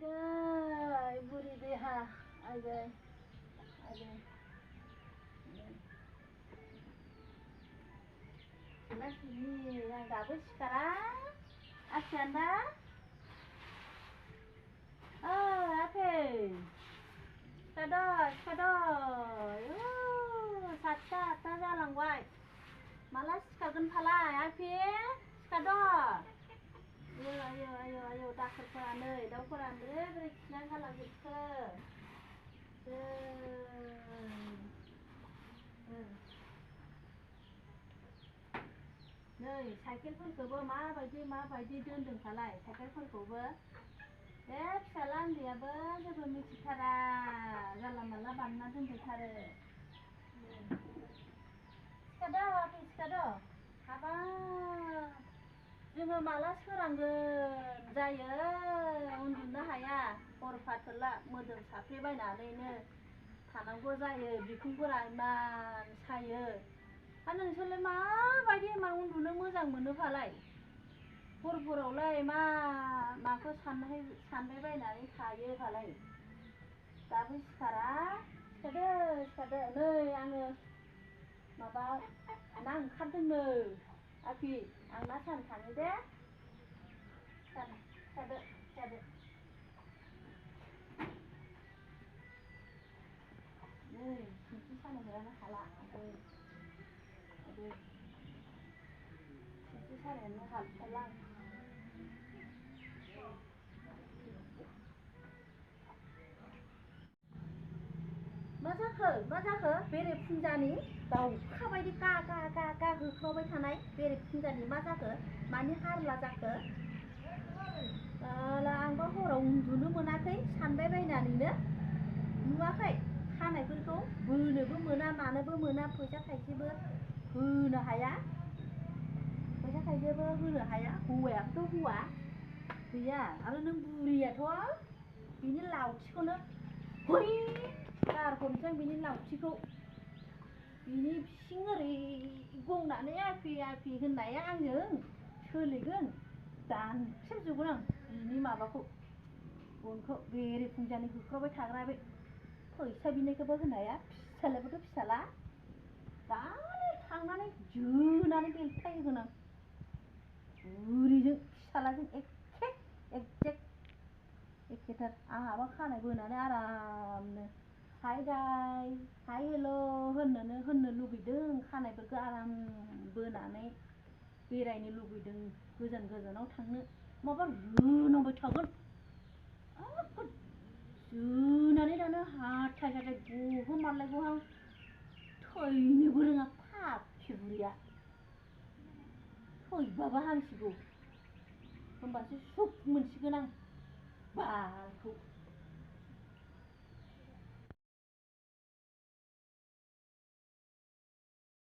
दै बुरि देहा आगै आगै लासैनि आं दाबो सिखारा आफियाना आफे सिखाद' सातथा आठथा जालांबाय माला सिखारगोन फालाय आफे सिखाद' आयौ दाखोरफोरा नै दाउफोरा बोरै खिनानै गालांजोबखो नै साइकेलफोरखौबो माबायदि दोनदों फालाय साइकेलफोरखौबो बे फिसाला उन्दैयाबो जेबो मिथिथारा जानला मानला बानायना दोनफैथारो सिखाद' आफे सिखाद' हाबाब जोङो माला सोरांगोन जायो उन्दुनो हाया हर फाथोला मोदोम साफ्रेबायनानैनो थानांगौ जायो बिखुंफोरा इमान सायो हा नोंसोरलाय माबायदि इमान उन्दुनो मोजां मोनो फालाय हरफोरावलाय माखौ सानबाय बायनानै थायो फालाय दाबो सिखारा सिखादो नै आङो माबा ना ओंखारदोंनो आफि आं ना सानो थाङो दे सिखादो नै सिंखि सानायफोरानो हाला आदै सिंखि सानायानो हाथारला मा जाखो बेरे फुंजानि दाउखा बायदि गा होख्रावबाय थानाय बेरे फुंजानि मा जाखो मानि हारला जाखो आंबा हराव उन्दुनो मोनाखै सानबाय बायनानैनो नुवाखै खानायफोरखौ बोनोबो मोना मानोबो मोना फैसा थाइसेबो होनो हाया हौवायाबोथ' हौवा गैया आरो नों बुरियाथ' बिनि लावथिखौनो हय गारहरनोसै बिनि लावथिखौ बिनि सिं ओरै गंनानै आफि होननाया आंजों सोलिगोन दानख्रेबजोबगोन आं बिनि माबाखौ गनखौ बेरे फुंजानि होख्रावबाय थाग्रा बे फैसा बिनायखौबो होनाया फिसालायाबोथ' फिसाला दानो थांनानै जोनानै बेलथायहोगोन आं बुरिजों फिसालाजों एखेथार आंहाबा खानाय बोनानै आरामनो हाय हेल' होननो लुबैदों खानायफोरखौ आराम बोनानै बेरायनो लुबैदों गोजानाव थांनो माबा रुनांबाय थागोन जोनानै दानो हाथाय गहोमारलायगौहां थैनोबो रोङा फाफि बुरिया थैबाबो हामसिगौ होमबासो सुख मोनसिगोन आं बालखौ